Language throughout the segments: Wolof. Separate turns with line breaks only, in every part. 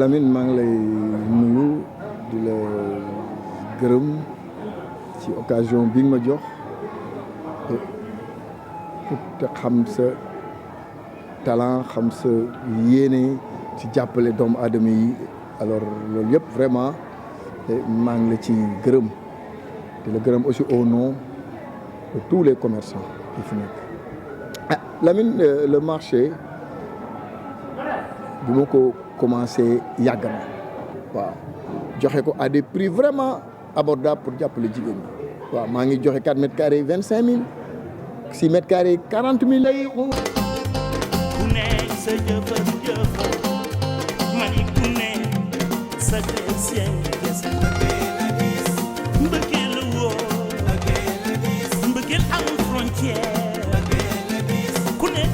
Lamine maa ngi lay nuyu di la gërëm ci occasion bi nga ma jox te xam sa talent xam sa yéene ci jàppale doomu aadama yi alors loolu yëpp vraiment maa ngi la ci gërëm di la gërëm aussi au nom de tous les commerçants yi fi nekk. ah Lamine le marché bi ma ko commencé yàgg na waaw joxe ko à des prix vraiment abordables pour jàppale jigéen ñi waaw maa ngi joxe 4 mètres carrés 25 000 6 mètres carrés 40 000 lay
ku nekk sa jëfër jëfër mani ku nekk sa desien mbëggeel la woo mbëggeel amul frontière ku nekk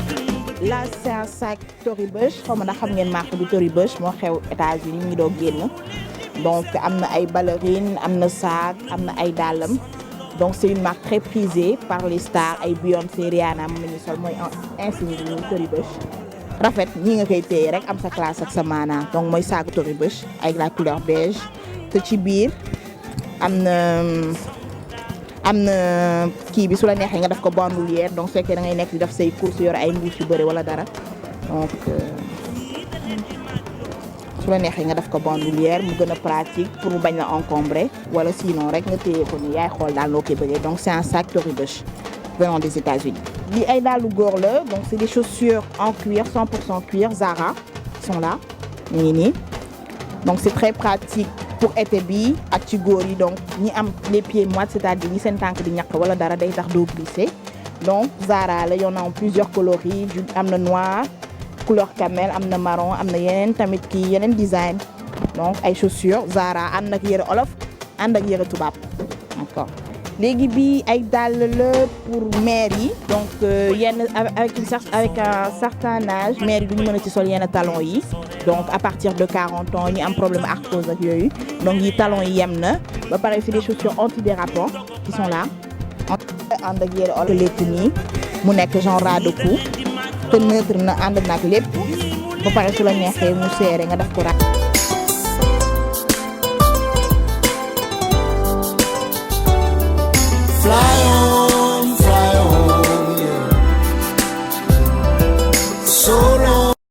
là c'est un sac Tory Burch xaw ma ndax xam ngeen marque bi Tory Burch moo xew États-Unis ñu ngi doog génn donc am na ay ballerines am na sac am na ay dàllam donc c'est une marque très prisée par les stars ay Beyoncé Rihanna moom la ñu sol mooy insigne bi ñuy Tory Burch rafet ñi nga koy téye rek am sa classe ak sa maanaa donc mooy sac Tory Burch avec la couleur beige te ci biir am na kii bi su la neexee nga def ko bandoulière donc su fekkee da ngay nekk di def say courses yor ay mbuus yu bëri wala dara donc su la neexee nga def ko bandoulière mu gën a pratique pour mu bañ la encombrer wala sinon rek nga téye ko ni yaay xool daal loo koy bëggee donc c'est un sac Tory Burch venant des États-Unis lii ay daalu góor la donc c'est des chaussures en cuir 100% cuir Zara sont là ñu ngi nii donc c'est très pratique pour été bi ak ci góor yi donc ñi am les pieds moites c'est-à-dire ñi seen tànk di ñàkk wala dara day tax doo glisser donc Zara la y en a en plusieurs coloris am na noir couleur camel am na marron am na yeneen tamit kii yeneen design donc ay chaussures Zara ànd ak yëre olof ànd ak yëre tubaab d'accord léegi bi ay dàll la pour mère yi donc yenn avec un certain âge mère yi duñu mën a ci sol yenn talons yi donc à partir de 40 ans ñu am problème arthrose ak yooyu donc yi talons yi yem na ba pare c'est des chaussures antidérapants qui sont là ànd ak yére olof lépp nii mu nekk genre ras de cou te neutre na ànd nag lépp ba pare su la neexee mu serré nga def ko